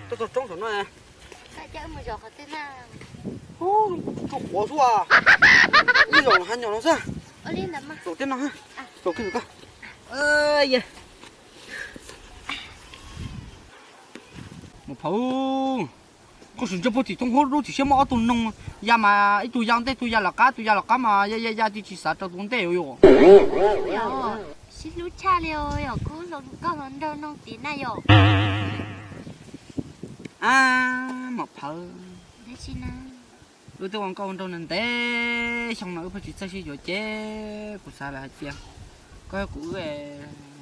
Tuaj txog roob saum no. Hu, tsuj quav xwb as. Ib zaug hav nyom no xwb. Zaum teb no, zaum teb no. Maum Phawv, koj sim ntsia puag tim thoob hauv lub tsheb siab muaj ob tug noog ya mas ib tug ya ntej tus ya lawv qab, tus ya lawv qab mas ya ya ya tsis xav rau tus ntej yuav. Sib hlub tshaj li os, yog kuv koj hluas nraug noog tim na yom. Maum Phawv, wb twb ua nkauj nraug ntev xyoo no wb pheej tsis txawj sib yuav ces kuv xav lawm hais tias koj kuv wb,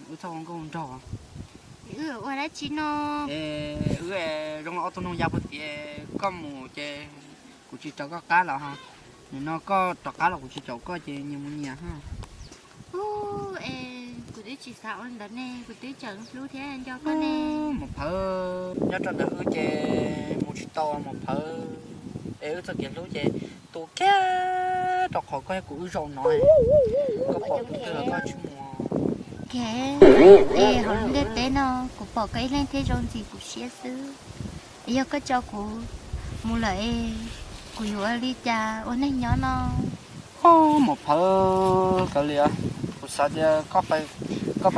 wb txhob ua nkauj nraug. Ua dab tsi no? Es wb zoo ob tug noog ya puag tim koj mus ces kuv tsis rov koj qab los ho. Nim no koj rov qab los kuv tsis caum koj ces nyias mus nyias ho. Kuv twb tsis xav ua li ntawd ne, kuv twb tseem hlub thiab nco koj ne. Maum Phawv, nyob rau ntawm wb ces mus tsis tau Maum Phawv. Es wb txoj kev hlub ces tu kiag rau qhov koj thiab kuv wb zaum no. Koj pom tus twg los koj tsis mus. Kev, es hauv lub ntiaj teb no kuv pom koj ib leeg thiaj zoo ntxim kuv siab xwb. Es yog koj tso kuv mus lawm es kuv yuav ua li cas ua neej nyob no? Maum Phawv, kav liam, kuv xav tias koj pais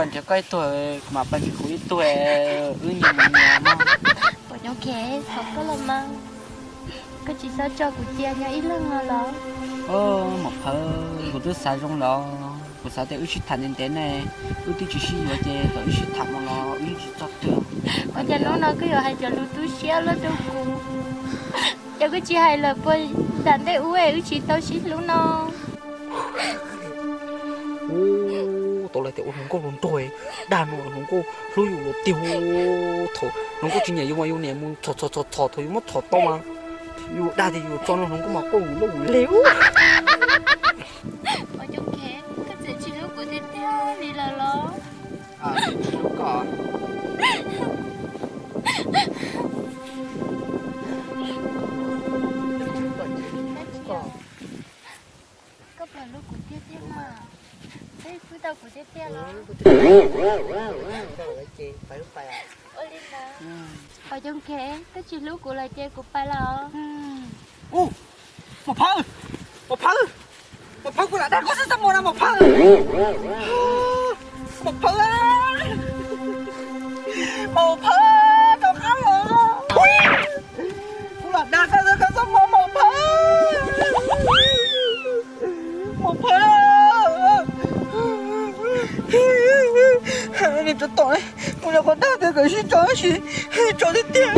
nrhiav koj ib tug, kuv mam pais nrhiav kuv ib tug, wb nyias mus nyias no. Pom Coob Khev, thov koj los mas, koj tsis txhob tso kuv cia nyob ib leeg no los? Maum Phawv, kuv twb xav zoo los, kuv xav tias wb sib tham ntev ntev ne, wb twb tsis sib yuav ces kom wb sib tham no los wb yeej tsis txog twg. Ua cas hnub no koj yuav hais cov lus tu siab luaj rau kuv? Ces koj tsis hais lawm puas nram ntej ub es wb tsis tau sib hlub no? Ub, tau lawv tias ua hluas nkauj hluas nraug, dag no hluas nkauj hlub yus los tiag. Thaum hluas nkauj tsis nyiam yus mas yus niam mus txhom txhom txhom txhom, thaum yus muab txhom tau mas yus dag tias yus tso no hluas nkauj mas quaj vim loj vim lig. Ua Coob Khev, koj txawm tsis hlub kuv tiag tiag li lawm los? Tsis hlub koj. Koj puas hlub kuv tiag tiag mas? Koj hlub tau kuv tiag tiag los? Ua li ntawd, Pov Coob Khev, koj tsis hlub kuv lawm ces kuv pais lawm os. Ub, Maum Phawv, Maum Phawv, Maum Phawv, kuv lam dag koj xwb txhob mus na Maum Phawv. Maum Phawv, Maum Phawv, rov qab los. Kuv lam dag koj xwb, koj txhob mus Maum Phawv. Maum Phawv, niam tsov tom, kuv nyuam qhuav dag tias kom sib tso tab sis tso tiag tiag.